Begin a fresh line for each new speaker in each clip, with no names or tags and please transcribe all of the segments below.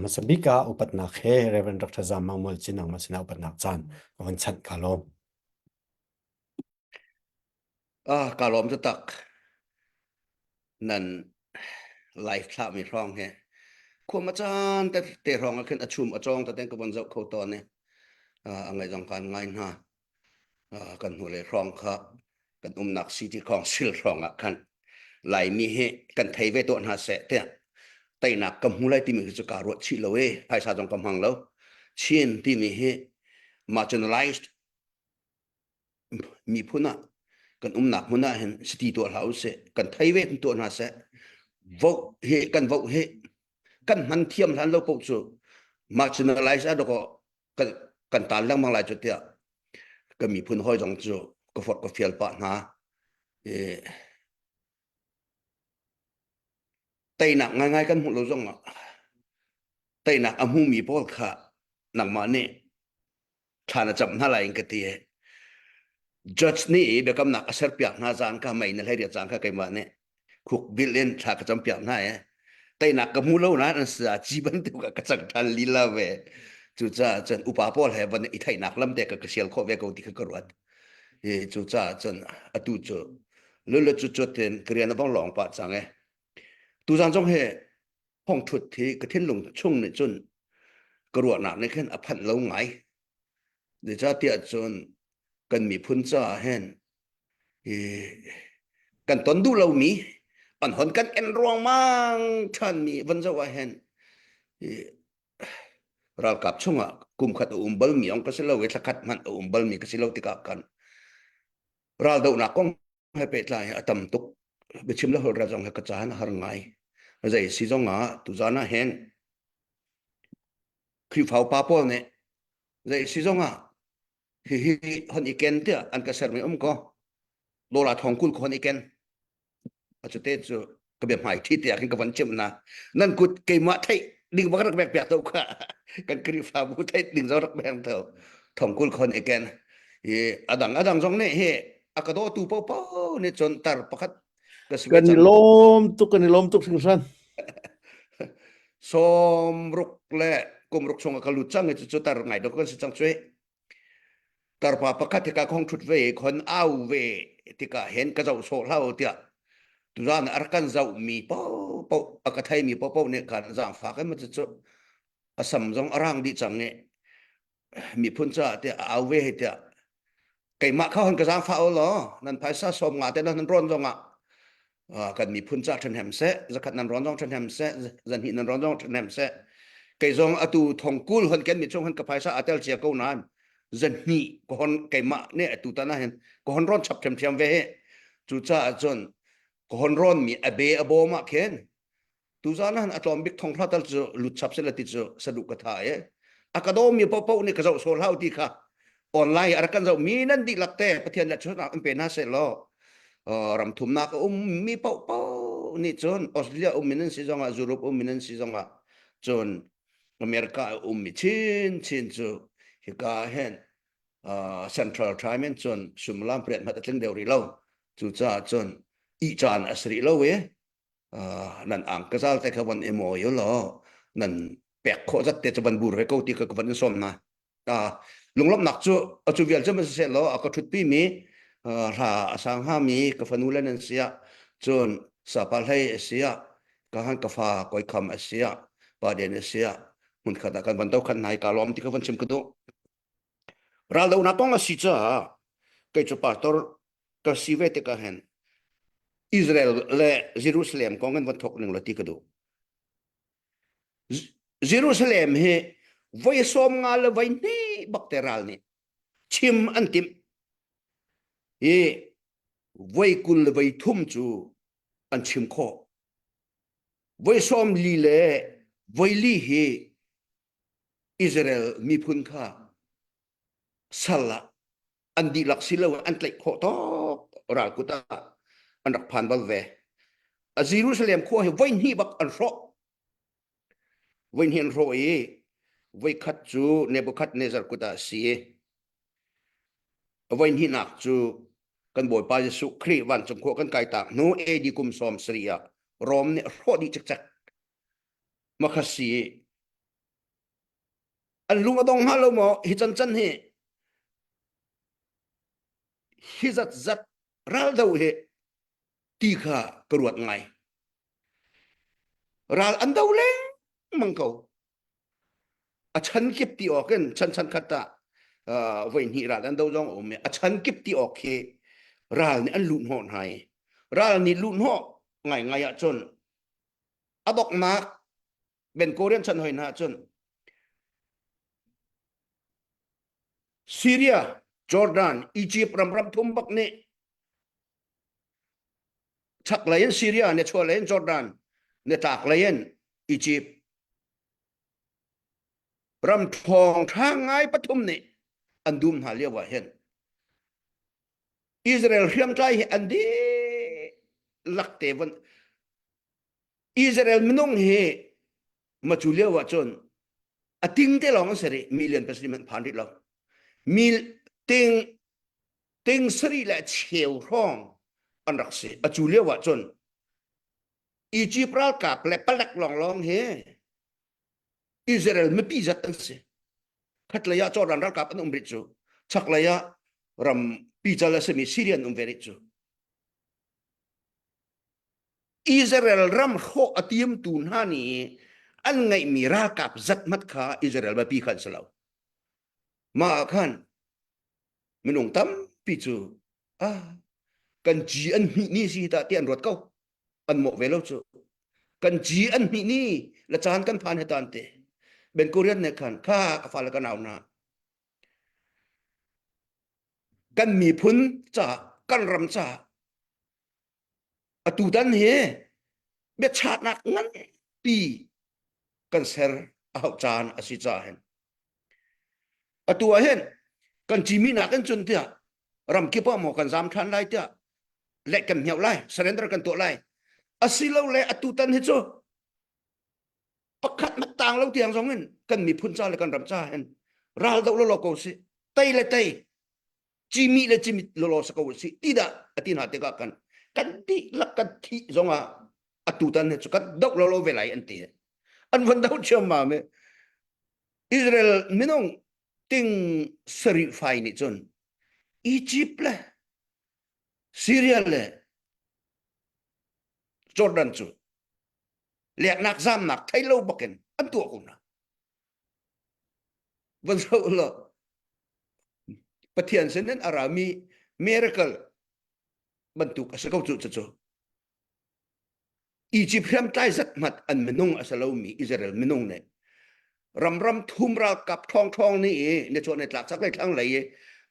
Hmasa bik ah upatnak he Reverend Dr. Zam Mang Mual Cin nangmah sinah upatnak caan ka von chanh ka lawm.
Ah, ka lawm taktak. Nan live thlah mi hrawng he khua ma caan te te hrawng ah khin a chum a chong te ka von zoh kho tawn i a ngai zong kan ngai hna. Kan hnu le hrawng kha kan umnak city council hrawng ah khan Laimi hi kan thei ve tuah hna seh tiah teinak ka hmu lai timi hi cu kaa ruat chih lo i phaisa zong ka hmang lo. Chin timi hi marginalized miphun ah kan umnak hmun ah hin city tuah hlah usih kan thei ve tuah hna seh vote hi kan vote hi kan hman thiam hlan lo paoh cu marginalize ah dawkaw kan kan tan lengmang lai cu tiah ka miphun hawi zong cu ka forh ka fial pah hna i teinak ngaingai kan hmuh lo zong ah teinak a hmumi pawl kha nangmah nih thla na cam hna lai in ka ti judge nih biakamnak a serpiak hna zan kha mei na hlei caan kha keimah nih khuk bil in thla ka campiak hna e teinak ka hmu lo nain an sa ci bantuk ah ka cang ṭhan lila ve cucaah cun upa pawl he van i theihnak lam te ka ka sial khawh ve ko ti kha ka ruat i cucaah cun atu cu lulu cu cu tin ka rian a bang lawng pah cang e tuzan zong he phong ṭhut hi ka thinlung chung nih cun ka ruahnak nih khin a phanh lo ngai. Zeicahtiah cun kan miphun caah hin hi kan ton duh lomi an hon kan en ruangmang ṭhanmi van zoh ah hin hi ralkap chungah kum khat a um balmi ong ka si lo i thla khat hmanh a um balmi ka si lo tikah kan raldohnak kong he pehtlai a tam tuk biachim le holhrel zong he ka caan a har ngai zei si zong ah tuzan ah hin Khrihfa upa pawl nih zei si zong ah hihi hon i ken tiah an ka sermi um ko dollar thong kul ko hon i ken Acute cu ka bia hmai thi tiah khin ka van chimh na nan kut keimah theih ding bak rak bek piak to kha kan Khrihfabu theih ding zong rak beng to thongkul khon eken i adang adang zong nih hi a ka dawtu popo nih cun tar pakhat ka si
Kan i lawm tuk kan i lawm tuk hringhran.
Sawm ruk le kum ruk chung a ka lut cang i cu tar ngai dok kan si cang cui Tarpa pakhat hika khong ṭhut ve i khon au ve tikah hin ka zoh sawh hlah u tiah tuzaan a rak kan zohmi paohpaoh a ka theimi paohpaoh nih khan zaangfak in cucu a sam zong a rang dih cang i miphun caah tiah a au ve hei tiah keimah kha hon ka zaangfah u law nan phaisa sawm nga te nan rawn zongah kan miphun ca ṭhahnem seh zakhat nan rawn zong ṭhahnem seh zanhnih nan rawn zong ṭhahnem seh kei zong atu thongkul hon ken mi chung hon ka phaisa a tel cia ko nain zanhnih ka hon keimah nih atu tan ah hin ka hon rawn chap ṭhiamṭhiam ve hi cucaah cun ka hon rawn mi a be a bawm ah khin tuzan ah a tlawm bik thong hra tal cu lut chap sela ti cu saduh ka tha e a ka dawm mi popo nih ka zoh sawh hlau ti kha online a rak kan zoh mi nan dihlak te pathian le chun an pe hna seh law ram thumnak a um mi popo nih cun Australia um min an si zongah Europe um min an si zongah cun America a um mi chin chin cu hika hen Central Time in cun suimilam pariat hmat a tling deuh rih lo cucaah cun ih caan a si rih lo i nan ang ka zal te kha van i mawi u law nan pek khawh zat te cu van bur ve ko ti ka van in sawm hna lunglawmhnak cu a cu vial cu ma siseh law a ka ṭhutpi mi hla a sang hnga mi ka fanu le nan si ah cun sapa hlei a si ah ka han ka fa koi kham a si ah pa den a si ah hmunkhat ah kan van to khan hna i ka lawm ti ka van chim ka duh raldohnak kong a si caah kei cu pastor ka si ve tikah hin Israel le Jerusalem kong in van thok ning la ti ka duh. Jerusalem hi voi sawm nga le voi hnih bak te ral nih chim an timh i voi kul le voi thum cu an chim khawh. Voi sawm li le voi li hi Israel miphun kha sal ah an dihlak si lo an tlaih khawh tawk ral kut ah an rak phan bal ve. A Jerusalem khua hi voi hnih bak an hrawh. Voi hnih an hrawh i voi khat cu Nebuchadnezzar kut ah a si i voi hnihnak cu kan Bawipa Jesuh Khrih vancung khua kan kai tak hnu AD kum 70 ah Rom nih a hrawh dih cikcek. Makha si i. An lung a dong hnga lo maw hi can can hi hi zat zat ral do hi ti kha ka ruat ngai. Ral an do lengmang ko. A chan kip ti awk in chan chan khat ah voi hnih ral an do zong a um i a chan kip ti awk khi ral nih an luh hnawh hna i ral nih luh hnawh ngaingai ahcun a donghnak Ben Korean chan hoi hna cun Syria, Jordan, Egypt ram ram thum bak nih chaklei in Syria, ne chuahlei in Jordan, ne tlaklei in Egypt ram ṭhawng ṭha ngai pathum nih an dum hna lio ah hin Israel hriamtlai hi an dihlak te von Israel minung hi macu lio ah cun a ting te lawng an si rih million pasarih hmanh phan rih lo mil ting ting sarih le cheu hrawng an rak si a cu lio ah cun Egypt ralkap le palek lawnglawng hi Israel mipi zat an si khatlei ah Jordan ralkap an um rih cu chaklei ah ram pical a simi Syrian um ve rih cu Israel ram hrawh a tiamtu hna nih an ngeihmi ralkap zat hmat kha Israel mipi kha an si lo. Mah ah khan minung tampi cu ah kan ci an hmih ni si ta ti an ruat ko. An mawh ve lo cu. Kan ci an hmih ni la caan kan phan he tan te. Ben Korean ne khan kha ka fale ka nau na. Kan miphun ca kan ram ca Atutan hi biachatnak nganpi kan ser a hauh caan a si caah hin. Atu ah hin kan cimi nak in cun tiah ramkip ah maw kan zam ṭhan lai tiah le kan hngeuh lai surrender kan tuah lai asilole atutan hi cu pakhat mat tang lo tiang zong in kan miphun ca le kan ram ca hin ral do lo lo ko si tei le tei cimi le cimit lawlaw sa ko si ti dah a ti hna tikah kan kan dihlak kan thih zongah atutan hi cu kan doh lawlaw ve lai an ti an van doh ṭhiammam i Israel minung ting sarih fai nih cun Egypt le Syria le Jordan cu leknak zamnak thei lo bakin an tuah ko hna van zoh law Pathian sin in a rami miracle bantuk a si ko cu cucu Egypt hriamtlai zat hmat an minung a si lomi Israel minung nih ram ram thum ralkap ṭhawng ṭhawng nih i nichuah nitlak chaklei thlanglei i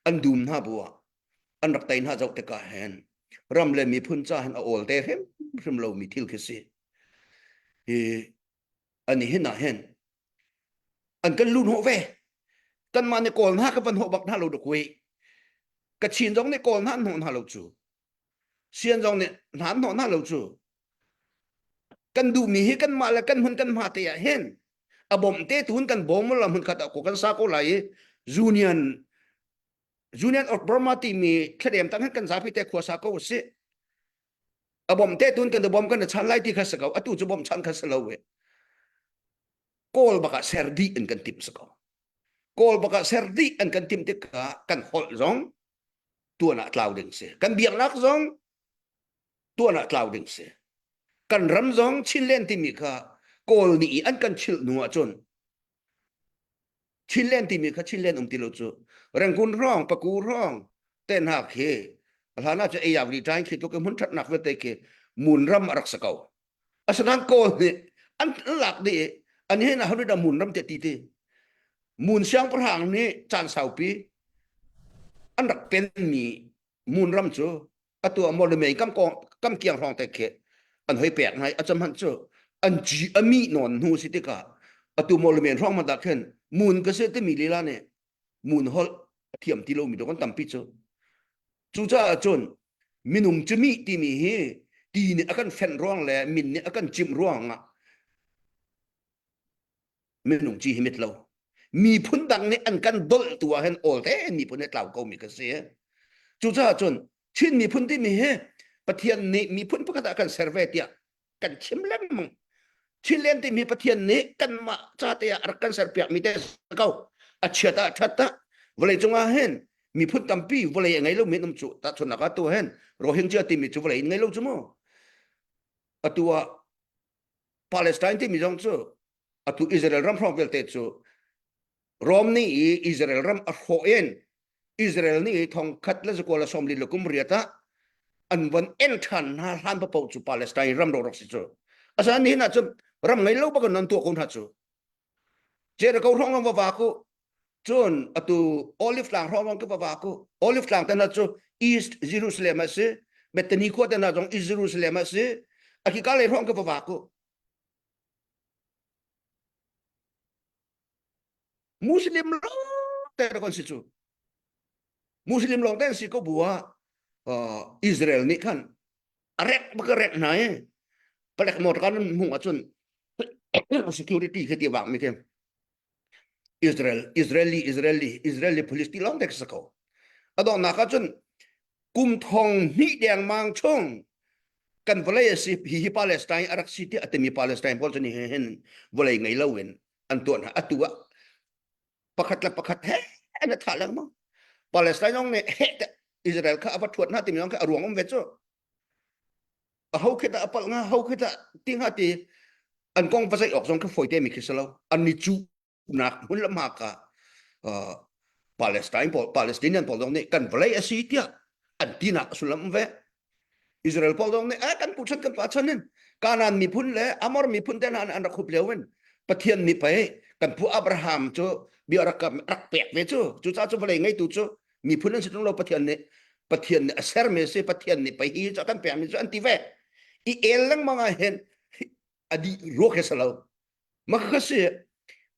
an dum hna bu ah an rak tei hna zoh tikah hin ram le miphun ca hin a awl te hrimhrim lomi thil khi si hi an hin ah hin an kan lu hnawh ve kanmah nih kawl hna ka van hnawh bak hna lo duk hui Kachin zong nih kawl hna an hnawh hna lo cu Sian zong nih hna an hnawh hna lo cu kan duhmi hi kanmah le kan hmun kan hma te ah hin a bawmh te tun kan bawm la hmun khat ah ko kan sa ko lai i Union Union of Burma timi thladem tang hin kan zapi te khua sa ko si a bawmh te tun kan bawm kan chan lai ti kha si ko atu cu bawmh chan kha si lo we kawl bak ah ser dih in kan timh si ko kawl bak ah ser dih an kan timh tikah kan holh zong tuan ah tlau ding si kan biaknak zong tuan ah tlau ding si kan ram zong Chinland timi kha kawl nih an kan chilh hnu ahcun Chinland timi kha Chinland um ti lo cu Rangoon hrawng Paku hrawng te hna khi hlan ah cu Ayavri ṭain khi tluk hmun ṭhatnak vialte khi mun ram a rak si ko asinain kawl nih an lak dih i an hin ah dah mun ram te ti ti mun siangpahrang nih caan saupi an rak penmi mun ram cu atu ah Mawlamei kam kong kam kiang hrawng te khi an hoi pek ngai a cam han cu an ci ami nawn hnu si tikah atu Mawlamei hrawng man dah khin mun ka se timi lila nih mun holh a thiam ti lomi kan tampi cu cucaah cun minung cimi timi hi ti nih a kan fenh ruang le min nih a kan cimh ruang ah minung ci hi mit lo miphun dang nih an kan dolh tu ah hin awl te miphun he tlau ko mi ka si cucaah cun Chin miphun timi hi Pathian nih miphun pakhat ah kan ser ve tiah kan chim lengmang. Chinland timi Pathian nih kanmah ca te ah rak kan serpiak mi te ko. A chiat ah that ah vawlei cungah hin miphun tampi vawlei a ngei lo mi an um cu tahchunhnak ah tu hin Rohingya timi cu vawlei in ngei lo cu mu. Atu ah Palestine timi zong cu atu Israel ram hrawng vialte cu Rom nih i Israel ram a hrawh in Israel nih thong khat le zakua le sawmli le kum riat ah an von en ṭhan hna hlan paoh cu Palestine ram ro rak si cu. Asinain nihin ah cun ram ngei lo bak in an tuah ko hna cu. Jericho hrawng va va ku cun atu Olive tlang hrawng ka va va ku Olive tlang te hna cu East Jerusalem a si Bethany khua te hna zong East Jerusalem a si a khika lei hrawng ka va va ku Muslim lawng te kan si cu. Muslim lawng te si ko bu ah Israel nih khan a rek bak a rek hna i palek motor kan hmung ahcun security khi ti vak mi khi Israel Israeli Israeli Israeli police ti lawng te sa ko a donghnak ahcun kum thong hnih dengmang chung kan vawlei a si hi hi Palestine a rak si ti a timi Palestine pawl cu ni hin vawlei ngei lo in an tuah hna atu ah pakhat le pakhat he an thah lengmang Palestine zong nih he Israel kha a va thuat hna timi zong kha a ruang um ve cu a ho khi dah a palh nga ho khi dah ti nga ti an kong va zeih awk zong kha fawi te mi khi si lo an ni cu nak hmun le hma ka Palestine pawl Palestinian pawl zong nih kan vawlei a si tiah an tinak a sullam um ve Israel pawl zong nih eh kan pu chan kan pa chan in Kanaan miphun le Amor miphun te hna an rak hup lio in Pathian nih pei kan pu Abraham cu bia rak rak pek ve cu cucaah cu vawlei ngeitu cu miphun an si tung lo Pathian nih Pathian nih a sermi si Pathian nih pei hi cu kan pekmi cu an ti ve i el lengmang ah hin a dih ruak he si lo mah kha si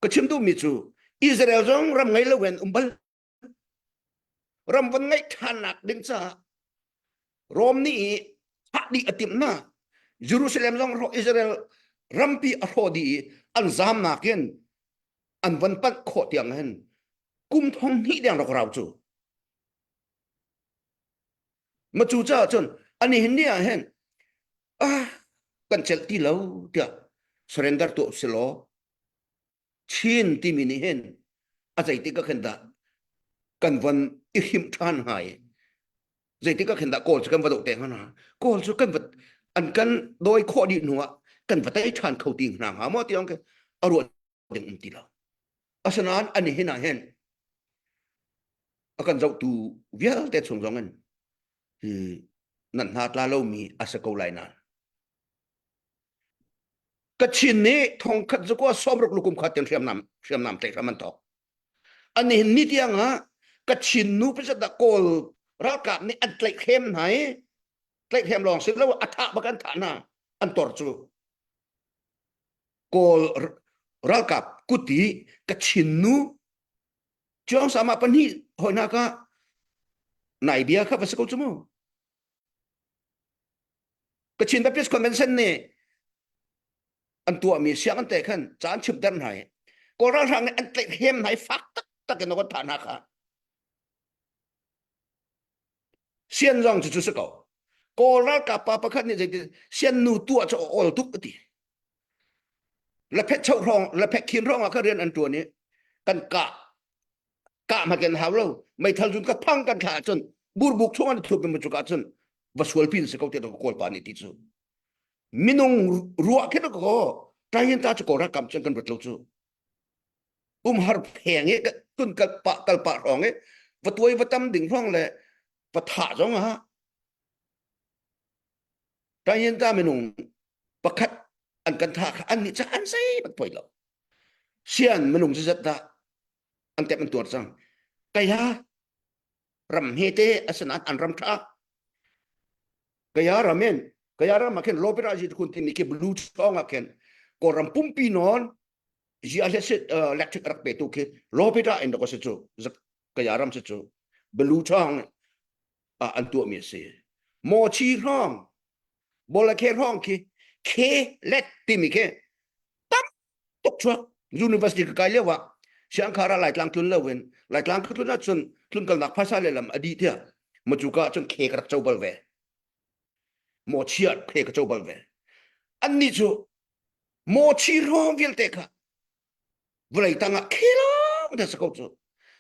ka chim duhmi cu Israel zong ram ngei lo in um bal ram von ngeih ṭhannak ding caah Rom nih i thah dih a timh hna. Jerusalem zong Israel rampi a hrawh dih i an zamnak in an von panh khawh tiang hin kum thong hnih deng rak rau cu. Ma cu caah cun ani hin ni ah hin ah kan celh ti lo tiah surrender tuah si law Chin timi nih hin a zeitik ah khin dah kan von i hrimh ṭhan hnga i zeitik ah khin dah Kawl cu kan va doh te hnga Kawl cu kan va an kan dawi khawh dih hnu ah kan va tei ṭhan kho ti hna hnga maw ti ong a ruah ding um ti lo asinain ani hin ah hin a kan zohtu vialte chung zong in hi nan hna tla lomi a si ko lai nain Kachin nih thongkhat zakua sawmruk lukum khat tiang hriamnam hriamnam tlaih hram an thawk. An nihin ni tiang ah Kachin nu pasat dah Kawl ralkap nih an tlaihhrem hna i tlaihhrem lawng si lo a thah bak an thah hna an tor cu. Kawl ralkap kut i Kachin nu Chiang sama pahnih hoi hna ka nai bia kha va si ko cu mu. Kachin Baptist Convention nih an tuahmi siang an te khan ca an chimter hna i Kawl ralhrang nih an tlaihhrem hna i fak taktak in an thah hna kha. Sian zong cu cu si ko. Kawl ralkap pa pakhat nih zeiti sian nu tuah cu a awl tuk a ti. Laphet choh hrawng laphet khin hrawng ah kha rian an tuan i kan kah kah hmat kan hau lo meithal cun ka phang kan thlah ahcun burbuk chung an thup mi cuk ahcun va sual pin si ko te kawl pa nih ti cu minung ruah khin ko tayin ta chu ko ra kam chen kan rut lo cu umhar pheng e tun kal pa kal pa rong e va tuai va tam ding rong le va tha zong ha tayin ta minung pakhat an kan tha kha an nih cha an sei bat poi lo sian minung zat dah an tep an tuar cang kaya ram he te asinain an ram tha kaya ram in kaya ram ah khin lopira ji khun timi khi blue chong ah khin kawlram pumpi non zia le sit electric rak pe tu khi lopira in ko se chu kaya ram se chu blue chong ah an tuah mi si mo chi hrong bolakhe hrong khi khe let timi khi tam tuk chuak university ka kai lio ah siangkhar ah laitlang tlun lo in laitlang ka tlun ahcun tlun kalnak phaisa le lam a dih tiah macuka ahcun khe ka rak co bal ve maw chia khe ka co bal ve annih cu. Mawchi hrawng vialte kha vawlei tangah khilong te sa ko cu.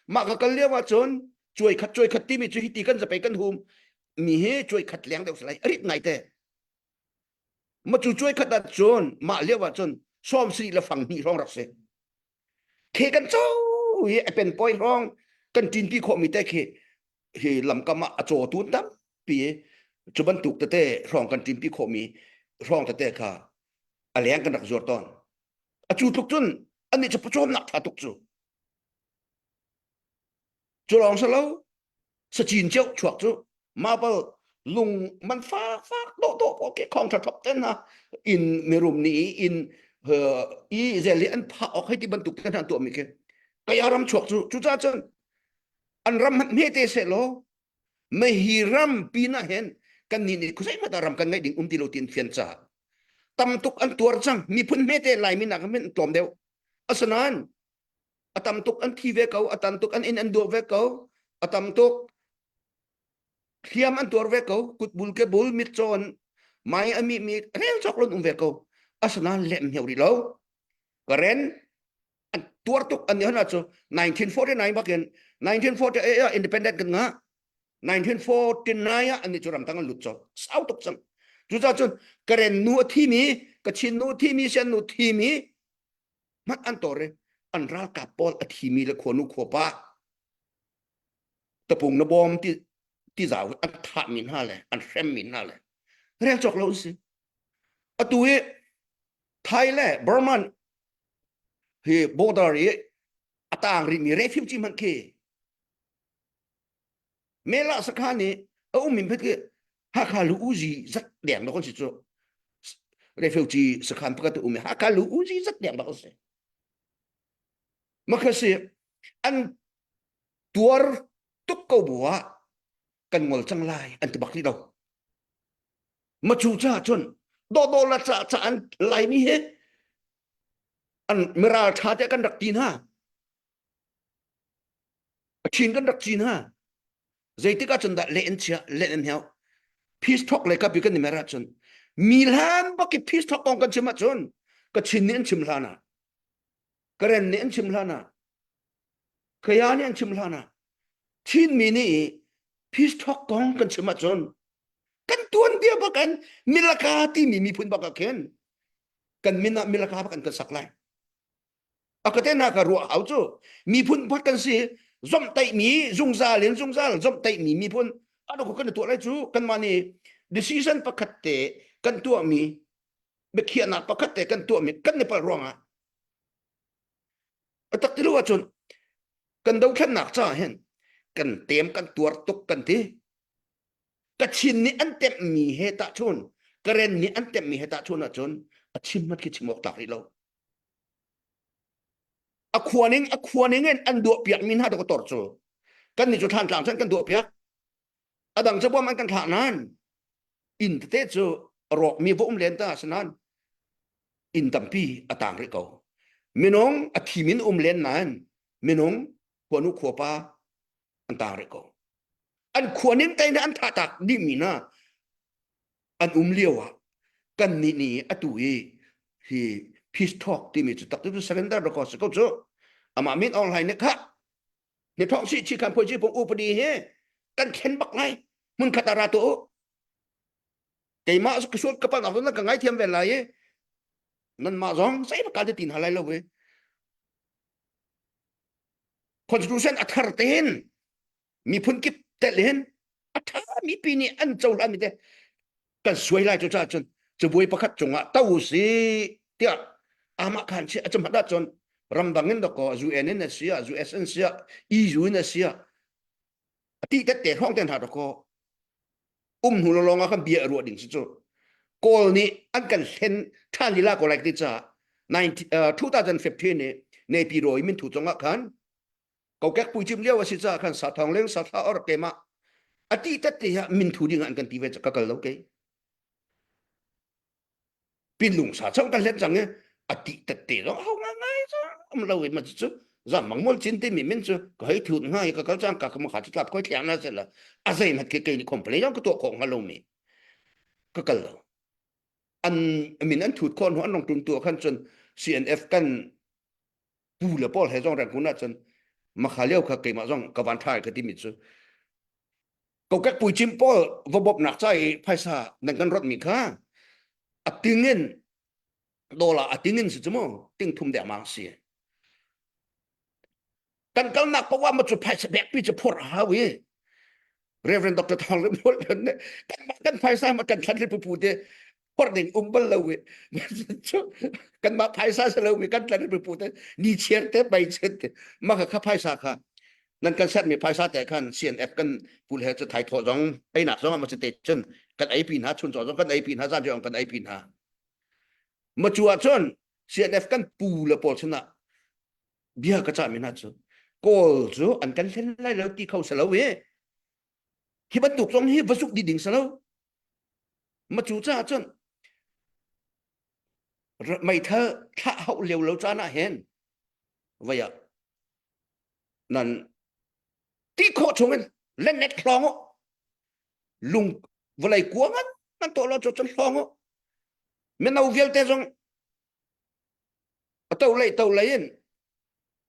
Mah ka kal lio ah cun cuai khat cuai khat timi cu hiti kan zapei kan hum mi hi cuai khat leng deuh salai a rit ngai te. Ma cu cuai khat ah cun mah lio ah cun sawm sari le fang hnih hrawng rak si. Khe kan co hi a pen poi hrawng kan ṭinpi khawhmi te khi hi lamkam ah a cawtu tampi cu bantuk tete hrawng kan ṭinpi khawhmi hrawng tete kha a leng kan rak zuar tawn. A cu tluk cun annih cu pawcawmnak ṭha tuk cu. Cu lawng si lo, sacin cio chuak cu marble lung man fak fak dawh dawh pawl ke khong ṭha ten hna inn mirum nih inn i zel hi an phah awk hei ti bantuk te hna an tuahmi khi kaya ram chuak cu cucaah cun an ram hmanh hme te seh law hi ram pin ah hin kan nih nih khuazei hmanh ah ram kan ngeih ding um ti lo tiin fian caah tam tuk an tuar cang miphun hmete Laimi nak hin tlawm deuh asinain a tam tuk an thi ve ko a tam tuk an inn an duah ve ko a tam tuk hliam an tuar ve ko kutbul ke bul mit cawn mai a mi mi rel cawk lon um ve ko asinain lem heo rih lo karen an tuar tuk an hana cu 1949 bakin 1948 ah independent kan nga 1949 ah an cu ramtang an lut cho sau tuk cang cucaah cun karen nu a thi mi kachin nu thi mi sian nu thi mi hmanh an tor i an ralkap pawl a thimi le khuanu khuapa tapung na bawm ti ti zau an thahmi hna le an hremmi hna le rel cawk lo an si atu i Thai le Burma hi border i a tang rihmi refugee hmanh khi Mela sakhan i a ummi phet khi Hakha lu uzi zat deng bak an si cu. Refugee sakhan pakhat a um i Hakha lu uzi zat deng bak an si. Makha si an tuar tuk ko bu ah kan ngol cang lai an ti bak rih lo. Ma cu ca cun dawdawh la ca ca an Laimi hi an miral tha te kan rak ti hna. A chin kan rak cin ha. Zeitik ah cun dah leh an chia, leh an heo. Peace talk le kapi kan i mer ahcun mi hlan bak i peace talk kong kan chim ahcun Kachin nih an chim hlan ah Karen nih an chim hlan ah Kaya nih an chim hlan ah Chinmi nih peace talk kong kan chim ahcun kan tuanbia bak an milaka timi miphun bak ah khin kan min ah milaka bak an kan sak lai. A ka te hna ka ruah hau cu miphun pakhat kan si zomhtaihmi zungzal in zungzal zomhtaihmi miphun ano ko kan tuah lai cu kanmah nih decision pakhat te kan tuahmi biakhiahnak pakhat te kan tuahmi kan i palh ruangah a tak ti lo ahcun kan dothlennak caah hin kan tem kan tuar tuk kan ti Kachin nih an temhmi he tahchun Karen nih an temhmi he tahchun ahcun a chim hmat khi chim awk tlak rih lo A khua ning a khua ning in an duah piak mi hna to tor cu kan nih cu thlan tlang cun kan duah piak a dang cu bom an kan thlah nan inn tete cu a rawk mi va um len ta sanan inn tampi a tang rih ko minung a thi min um len nain minung khuanu khuapa an tang rih ko an khua ning tein an thah tak dih mi hna an um lio ah kan nih nih atu i hi peace talk timi cu tak cu surrender do ko si ko cu amah min Aung Hlaing nih kha ni thong si chi kan phoi chi pung upadi hi kan thlen bak lai mun khat ara tu keimah ka sual ka pan ka ngai thiam ve lai i nan mah zong sei ba ka te tin halai lo we constitution a thar tein miphun kip telh hin a ṭha mipi nih an cohlan mi te kan suai lai cu caah cun cabuai pakhat cungah to si tiah amah khan si a cumhat ahcun ramdang in dakaw UN in a si ah US in si ah EU in a si ah a ti tette hrawng te hna dakaw um hnu lawng ah kan bia ruah ding si cu kawl nih an kan hlen ṭhan lila ko lai ti caah 2015 nih Naypyidaw i minthu cungah khan kokek puicim lio a si caah khan sa thong leng sa thla or keimah a ti tat te ah minthu ding an kan ti ve ka kal lo ke pinlung sa chang kan hlen cang e a ti tat te zong ho nga ngai cha am lo in ma chu zam mang mol chin ti mi min chu ka hei thut nga ka kal chang ka ka ma kha chu tlap koi thliang na se la a zei mat ke ke ni complain ka to kho nga lo mi ka kal lo. An min an thut khawh hnu an rong tum tu khan cun CNF kan pu le pawl he zong Rangoon ah cun makha lio kha keimah zong ka van ṭha ka timi cu kokek puicim pawl va bawmhnak ca i phaisa nan kan rat mi kha a ting in dollar a ting in si cu mu ting thum deng mang si kan kalnak paoh ah ma cu phaisa bek pi cu phor a hau i Reverend Dr. Thawng Lim Hol kan kan phaisa ma kan thlan pu pu te phor ding um bal lo i kan mah phaisa se lo mi kan tlan pu pu te ni chiar te bai chen te ma kha kha phaisa kha nan kan set mi phaisa te khan CNF kan pul he chu thai tho zong ei nak zong ma chu te chun kan ei pi hna chun chaw zong kan ei pi hna zan zong kan ei pi hna ma chu ah cun CNF kan pu le pawl chuna bia ka cah mi hna cu kawl cu an kan hlen lai lo ti kho sa lo i hi bantuk zong hi va zuk di ding sa lo ma cu caah cun meithal thlah hauh lio lo caan ah hin vai ah nan ti khawh chung in lennet hlawng u lung vawlei kuang an nan to lo cu cun hlawng u mino vialte zong a to lei to lei in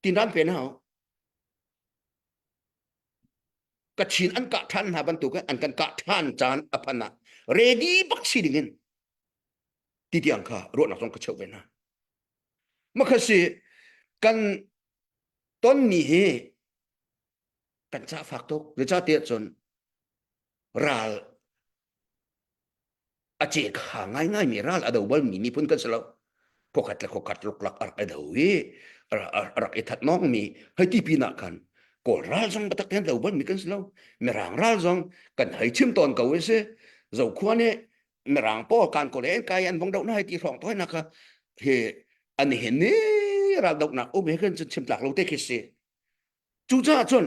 tinan pe na Kachin an kah ṭhan hna bantuk in an kan kah ṭhan caan a phan ah ready bak si ding in ti tiang kha ruahnak zong ka cheuh ve hna. Makha si kan tonmi hi kan ca fak tuk. Zeicahtiah cun ral a ce kha ngaingaimi ral a do balmi miphun kan si lo khokhat le khokhat luklak a rak i do i a rak i that nongmi hei ti pinah khan kawl ral zong biatak tein do balmi kan si lo mirang ral zong kan hei chim tawn ko i si zokhua nih mirang pawl kan kawl en kai an vong doh na hei ti hrawng toy na kha hi an hin ni ral dohnak um he kan chim tlak lo te khi si cucaah cun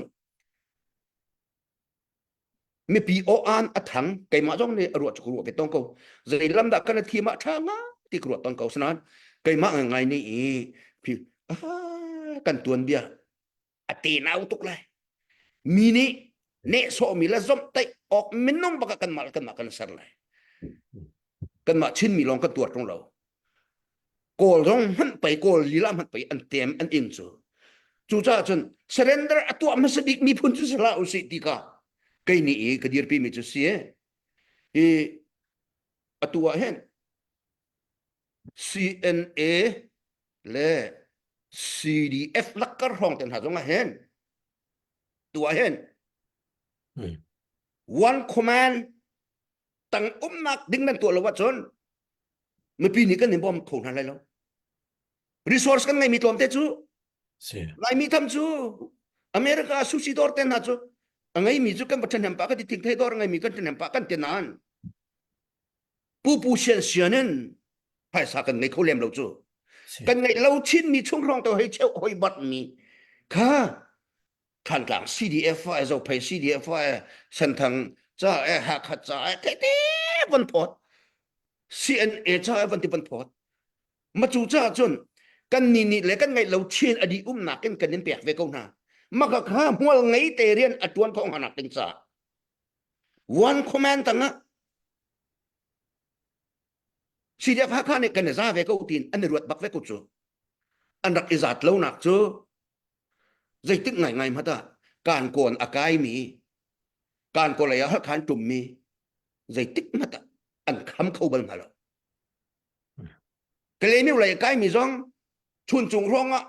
mipi aw-an a thang keimah zong nih a ruah cu ka ruah ve tawn ko zei lam dah kan thim ah ṭha nga ti ka ruah tawn ko sinain keimah ngai nih i phi kan tuan bia a te nau tuk lai mi nih nehsawhmi le zomhtaih awk minung bak ah kanmah le kanmah kan ser lai kanmah Chinmi lawng kan tuar ṭung lo Kawl zong hmanh pei Kawl lila hmanh pei an tem an ing cu cucaah cun surrender a tuah hmasa bik miphun cu si hlah usih ti kha kei nih i ka dirpi mi cu si i atu ah hin CNA le CDF lakkar hrawng te hna zong ah hin tu ah hin one command tang umnak ding nan tuah lo ahcun mipi nih kan in bawm kho hna lai lo resource kan ngeimi tlawmte cu laimi tham cu America sushi dawr te hna cu a ngeimi cu kan va ṭhahnem pah kan ti thingthei dawr a ngeimi kan ṭhahnem pah kan ti nain pupu sian sian in phaisa kan ngei kho lem lo cu kan ngeih lo chinmi chung hrawng to hei cheu hoi bat mi kha Thantlang CDF ai Zophei CDF ai Senthang ca e Hakha ca e te van phawt CNA ca e van ti van phawt ma cu ca cun kan ni nih le kan ngaih lo chin a di umnak in kan in pek ve ko hna maka kha hmual ngei te rian a tuan kho hnga nak ding ca one command tangah CDF Hakha nih kan i za ve ko tin an i ruat bak ve ko cu an rak i zat lo nak cu zeitik ngaingai hmanh ah kaan kawn a kaimi kaan kaw lei ah khan ṭummi zeitik hmanh ah an kham kho bal hna lo Kalaymyo lei a kaimi zong chuncung hrawng ah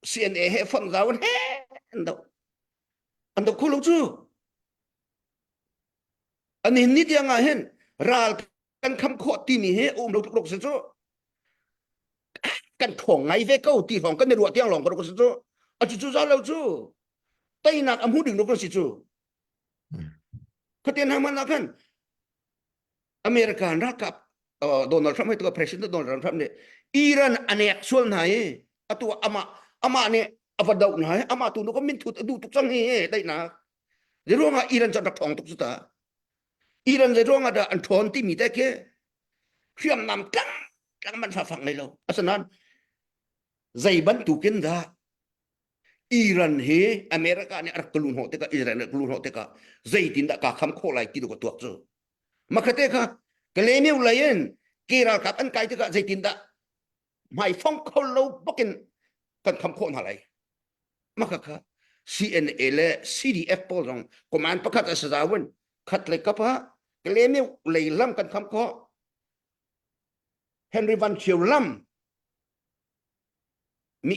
CNA he fonh zau in he an doh an doh kho lo cu an hin ni tiang ah hin ral kan kham khawh timi hi a um lo tluk ruk si cu kan ṭhawng ngai ve ko ti hrawng kan i ruah tiang lawng ka ruk si cu a cu cu za lo cu teinak a hmu ding ruk si cu khaten hang man ah khan American ralkap Donald Trump tu President Donald Trump nih Iran anek sual hna i atu amah amah nih a va doh hna i amah tu nu ka min thut a duh tuk cang hi daihnak zei ruangah Iran cu rak ṭhawng tuk cu ta Iran zei ruangah dah an ṭhawn timi te khi hriamnam tlang tlang man fafak ngei lo asinain zei bantukin dah Iran hi America nih a rak ka luhhnawh tikah Israel nih a rak luhhnawh tikah zeitin dah kaa kham khawh lai ti tu ka tuak cu makhate kha. Kalemiu lei in ke ralkap an kai tikah zeitindah hmaifong kho lo bakin kan kham khawh hna lai. Maka kha CNA le CDF pawl zong command pakhat a sazawin khat le kap ah Kalemiu lei lam kan kham khawh. Henry Van Thio lam mi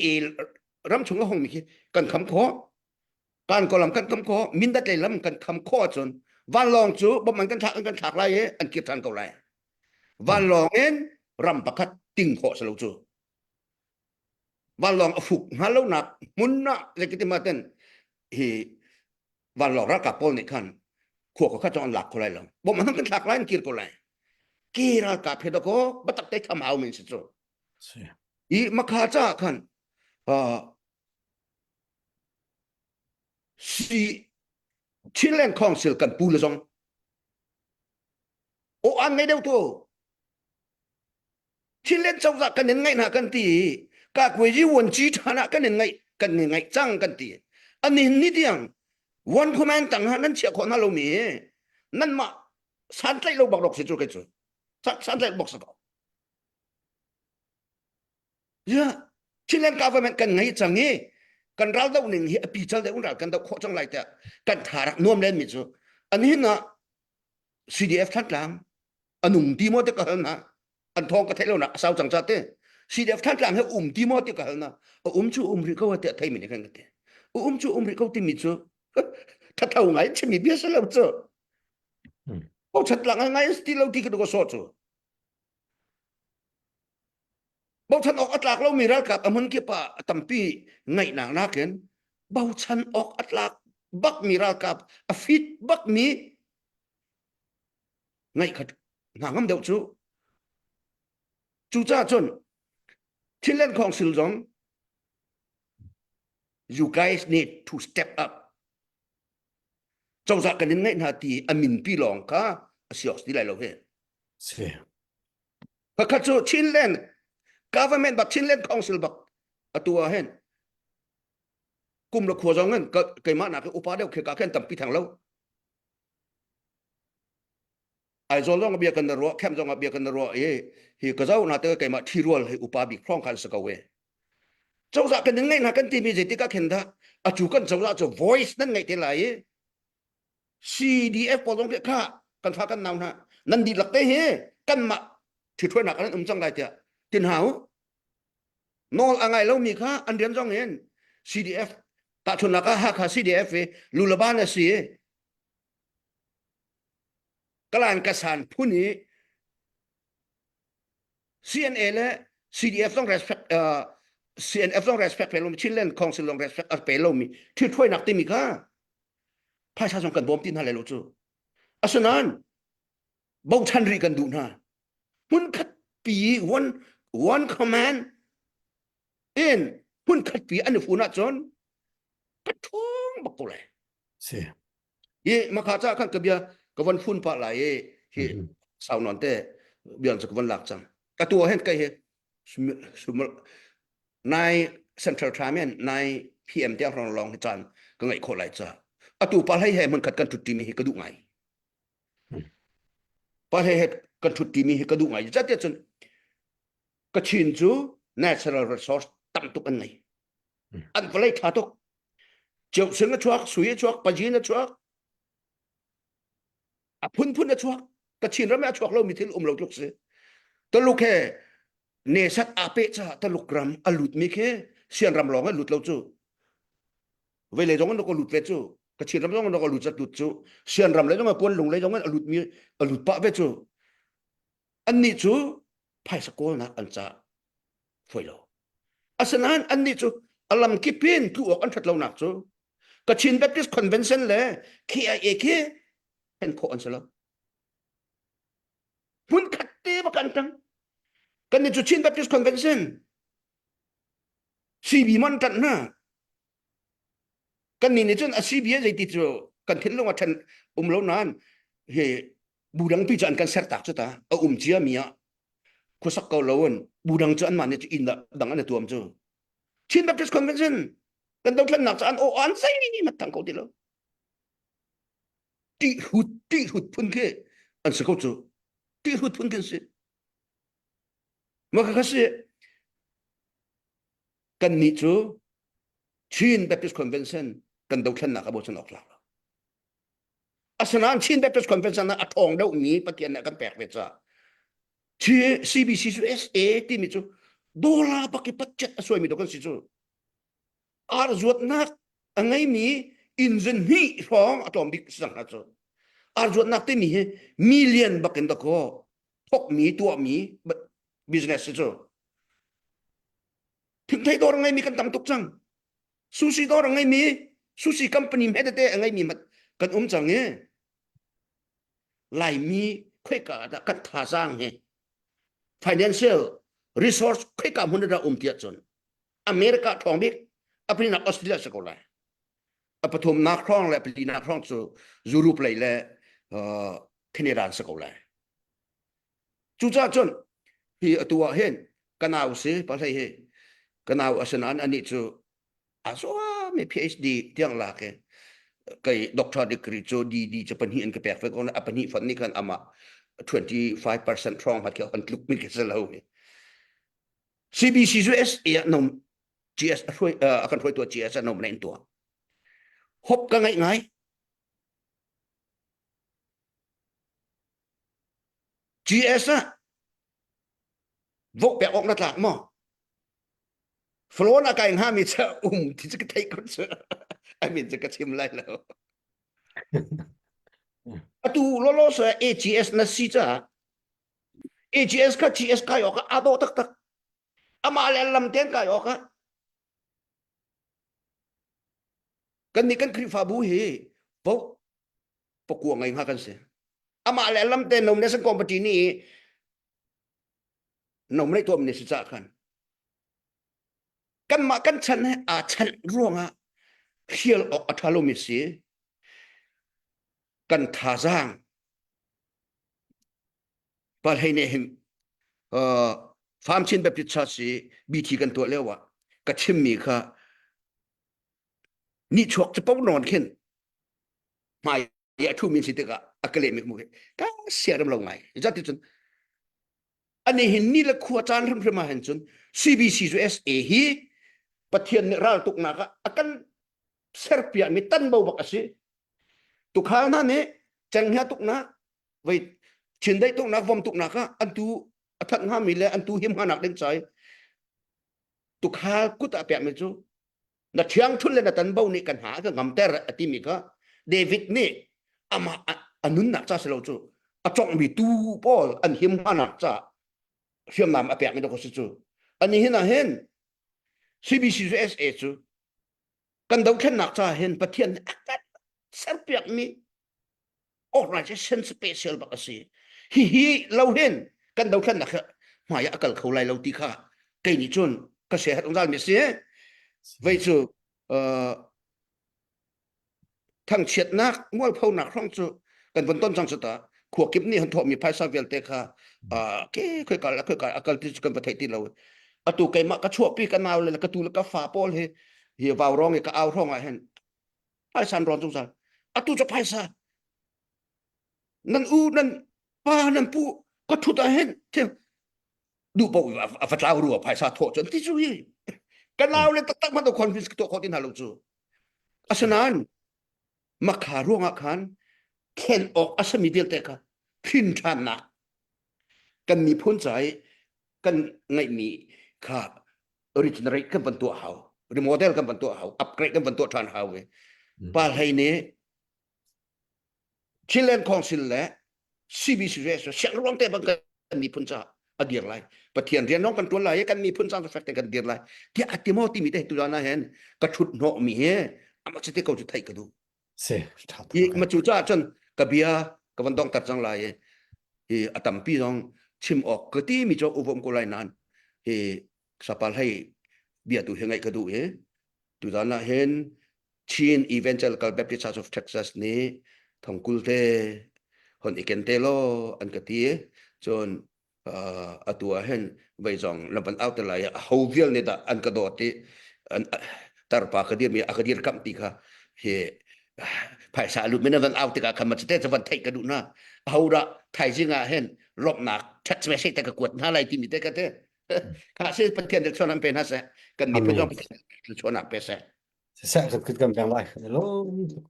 ram chung a hong mi khi kan kham khawh kan ko lam kan kham khawh mindat lei lam kan kham khawh ahcun vanlawng cu bom an kan thlak an kan thlak lai i an kir ṭhan ko lai vanlawng in ram pakhat ting khawh si lo cu vanlawng a fuk hnga lo nak hmun ah zeikitima ten hi vanlawng ralkap pawl nih khan khua ko kha cu an lak ko lai lo bom an kan thlak lai an kir ko lai ke ralkap he dako batak te kham hau min si cu I makha ca khan si Chinland Council kan pu le zong o an ngei deuh tu Chinland cozah kan in ngaih hna kan ti ka kuai wan chi than ah kan in ngaih kan in ngaih cang kan ti ani ni tiang one command tang ha nan chia khawh hna lo mi nan mah san tlaih lo bak rok si cu kai cu san tlaih bak sa ko Ya, Chinland government kan ngei cang i kan ral doh ning hi a pi cal deuh ral kan doh khawh cang lai tiah kan tha rak nuam len mi cu an hin ah CDF Thantlang anung ti maw ti ka hal na an thawng ka theih lo nak a sau cang cha te CDF Thantlang he um ti maw ti ka hal na a um cu um rih ko tiah thei mi nih khan ka ti a um cu um rih ko timi cu thatho ngai chimi bia si lo cu bochan tlang ngai ti lo ti ka ko so cu Bochan awk a tlak lomi ralkap a hmun kip ah a tampi ngaihnak nakin bochan awk a tlak bakmi ralkap a fit bakmi ngaih kha hna ngam deuh cu. Cucaah cun Chinland Council zong you guys need to step up. Cozah kan in ngaih hna ti a minpi lawng kha a si awk ti lai lo hi.
Si.
Pakhat cu Chinland government bak Chinland Council bak atu ah hin kum le khua zong in keimah nak upa deuh khi ka khen tampi thang lo. Aizawl zong bia kan ruah khem zong bia kan ruah i hi ka zau na te keimah thirual hi upa bik hrawng khan sa ko e. Cozah kan in ngaih hna kan timi zeitik ah khin dah atu kan cozah cu voice nan ngaih te lai i CDF pawl zong kha kan fa kan nau hna nan dihlak te hi kanmah ṭhithruainak an um cang lai tiah tin hau nawl a ngai lomi kha an rian zong in CDF tahchunhnak ah Hakha CDF hi lulaban a si Kalan Kasan phun i CNA le CDF zong respect uh, CNF zong respect pe lomi Chinland Council zong respect a pe lomi ṭhithruainak timi kha phaisa zong kan bawm ti hna lai lo cu asinain bochan rih kan duh hna hmunkhat pi one one command in hmunkhat pi an i fun ahcun ka ṭhawng bak ko lai
si
hi makha ca khan ka bia ka von phun pah lai i hi sau non te bian cu ka von lak cang ka tu hen kai hi nai central time in nai pm tiang rong long hi caan ka ngaih khawh lai ca atu pa hlei he hmun khat kan thut mi hi ka duh ngai pa hlei he kan thut mi hi ka duh ngai zat cun Kachin cu natural resource tam tuk an ngei an vawlei tha tuk Ceuhsing a chuak, sui a chuak, pazin a chuak, a phunphun a chuak. Kachin ram ah a chuak lomi thil um lo tluk si. Taluk he nesat aa peh caah Taluk ram a lutmi khi Sian ram lawng an lut lo cu. Vele zong an rak lut ve cu. Kachin ram zong an rak lut zat lut cu. Sian ram le zong kuan lung le zong an lut mi a lut pah ve cu. Annih cu phaisa kawlnak an ca fawi lo. Asinain annih cu a lamkip in tlu awk an ṭhat lonak cu Kachin Baptist Convention le KIA khi then khawh an si lo. Hmunkhat te bak an ṭang. Kannih cu Chin Baptist Convention CB man ṭanh hna. Kannih nih cun a CB zeiti cu kan thinlung a ṭhen um lo nain hi bu dangpi cu an kan sertak cu ta a um cia mi ah khuasak ko lo in bu dang cu anmah nih cu inn dang an i tuam cu Chin Baptist Convention kan dothlennak cu an aw an sei mat thang ko ti lo ti hut ti hut phun khi an si ko cu. Ti hrut phun kan si. Mah kha si kan nih cu Chin Baptist Convention kan dothlennak a bochan awk tlak lo. Asinain Chin Baptist Convention ah a ṭhawng deuhmi Pathian nih a kan pek ve caah CBC cu SA timi cu dollar bak i budget a suaimi dawh kan si cu. Ar zuatnak a ngeimi inn hnih hrawng a tlawm bik si cang hna cu. Ar zuatnak timi hi million bak in dakaw thokmi tuahmi business si cu. Thingthei dawr a ngeimi kan tam tuk cang. Sushi dawr a ngeimi sushi company hme tete a ngeimi kan um cang i Laimi khoika dah kan thazaang hi financial resource khoika hmun dah um tiah cun America ṭhawng bik a palinak Australia si ko lai a pathumnak hrawng le palinak hrawng cu Europe lei le uh, Canada an si ko lai Cucaah cun hi atu ah hin ka nau si pahlei hi ka nau a si nain anih cu a zuami PhD tiang lak i kei doctor degree cu DD cu pahnih an ka pek ve ko a pahnih fon nih khan amah 25% hrawng hat khi an tluk mi khi si lo hi CBC cu SA ah nom GS a hruai a kan hruaitu GS a nom na in tuah hop ka ngaih ngai GS ah vok pek awk na tlak maw? Flawn a kai hngami cu um ti cu ka theih ko cu. I mean cu ka chim lai lo. Atu lolo so AGS na si caah AGS kha GS kai awk ah aa dawh taktak. Amah le lam ten kai awk ah kan nih kan Khrihfabu hi vote pakua ngei hnga kan si amah le lam te nom le san company nih nom lei tuam ni si ca khan kanmah kan chan he aa chan ruangah hrial awk a ṭha lomi si kan thazaang palhei nih hin Farm Chin Baptist Church i BT kan tuah lio ah ka chimmi kha nihchuak capo nawn khin hmai i a ṭhumi si tikah a ka lehmi ka ka siaram lo ngai zati cun ani hin ni le khua caan hrimhrim ah hin cun CBC cu SA hi Pathian nih raltuknak ah a kan serpiakmi tanbo bak a si tukhal hna nih cenghngia tuknak vei chindeih tuknak vom tuknak ah an tu a that hngami le an tu him hnganak ding cai tukhal kut ah pekmi cu na ṭhiangṭhunh le na tanbo nih kan hna ka ngamter a timi kha David nih amah a nunnak ca si lo cu a conghmi tuu pawl an him hnanak ca hriamnam a pekmi dawk si cu ani hin ah hin CBCUSA cu kan dothlennak ca hin Pathian nih a kan serpiakmi organization special bak a si hihi lo hin kan dothlennak hi hmai ah a kal kho lai lo ti kha kei nih cun ka se hat zungzal mi si vei cu thangchiatnak mualphonak hrawng cu kan von ton cang cu ta khua kip nih han thawhmi phaisa vialte kha ke khoi kal khoi kal akal ti cu kan va theih ti lo atu keimah ka chuahpi ka nau le ka tu le ka fa pawl hi hi vau rong i ka au hrawng ah hin phaisa an rawn zungzal atu cu phaisa nan u nan pa nan pu ka thut ah hin thil duh paoh a va tlau rua phaisa thawh cu ti cu hi ka nau le taktak hmanh convince ka tuah khawh ti hna lo cu asinain makha ruangah khan khen awk a sami vialte kha hrin ṭhannak kan miphun ca i kan ngeihmi kha regenerate kan van tuah hau remodel kan van tuah hau upgrade kan van tuah ṭhan hau i pa hlei nih Chinland Council le CBC siang ruang te bang kan miphun ca a dir lai Pathian rian lawng kan tuan lai i kan miphun ca fek te kan dir lai tiah a ti maw timi te tu na hen ka thut hnawh mi hi amah chite ko cu theih ka duh
si tha
i ma cu caah cun ka bia ka van dong tar cang lai i hi a tampi zong chim awk ka ti mi cu uvom ko lai nan hi sapal hei bia tu hi ngaih ka duh i tuzan ah hin Chin Evangelical Baptist Church of Texas nih thongkul te hon i ken te law an ka ti cun atu ah hin vei zong na van au te lai a ho vial nih dah an ka dawt i an tarpa ka dir mi a ka dir kamh ti kha hi Phaisa lut min van au tikah khan ma te van theih ka duh na. Aho dah thaizing ah hin lawmhnak text message te ka kuat hna lai timi te ka te. Kha se Pathian te chuan an pe hna seh. Kan miphun zong Pathian chuanak pe seh.
Siseh kan kut kan peng lai. Lawm tuk.